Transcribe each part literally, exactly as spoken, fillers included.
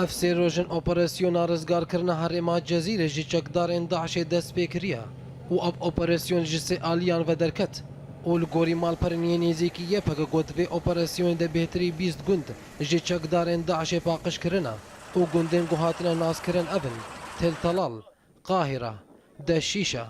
Ev sê roj in operasyona rizgarkirina herêma Cezîrê ji çekdarên DAIŞê dest pê kiriye û ev operasyon ji sê aliyan ve derket û li gorî malperên yên nêzîkî Y P G ku di vê operasyonê de bêhtirî bîst gund ji çekdarên DAIŞê paqij kirine û gundên ku hatine naskirin ev in: Tel Telal, Qahira, Deşîşa,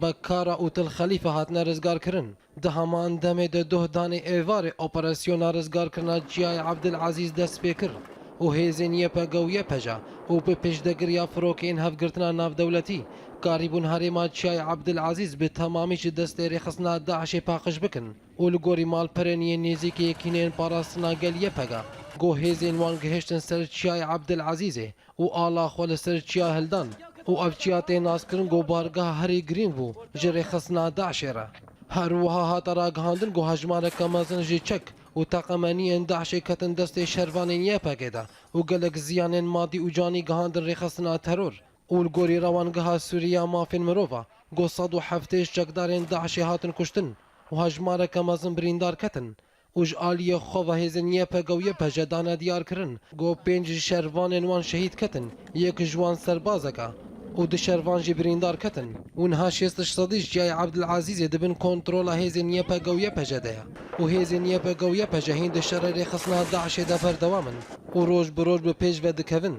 Bekkara û Til Xelîfe hatine rizgarkirin. Di heman demê de duh danê êvarê operasyona rizgarkirina Çiyayê Ebdilezîz dest pê kir û hêzên Y P G û Y P J û bi pêşdegiriya firokeyên hevgirtina navdewletî karîbûn herêma Çiyayê Ebdilezîz bi temamî ji destê rêxistina DAIŞê paqij bikin û li gorî malperên yên nêzîkî Yekîneyên Parastina Gel Y P G ku hêzên wan gihiştin ser Çiyayê Ebdilezîzê û ala xwe li ser çiya hildan û ev çiya tê naskirin ku bargeha herî girîng bû ji rêxistina DAIŞê re. Her wiha hate ragihandin ku hejmareke mezin ji çek û teqemeniyên DAIŞê ketin destê şervanên Y P G de û gelek ziyanên madî û canî gihandin rêxistina teror û li gorî Rewangeha Sûrî ya Mafên Mirova ku sed û heftê ji çekdarên DAIŞê hatin kuştin û hejmareke mezin birîndar ketin û ji aliyê xwe ve hêzên Y P G û Y P J dane diyar kirin ku pênc ji şervanên wan şehîd ketin, yek ji wan serbazek e û du şervan jî birîndar ketin û niha şêst ji sedî ji Çiyayê Ebdilezîzê di bin kontrola hêzên Y P G û Y P J de ye û hêzên Y P G û Y P J hîn di şerê rêxistina DAIŞê de berdewam in û roj bi roj bi pêş ve dikevin.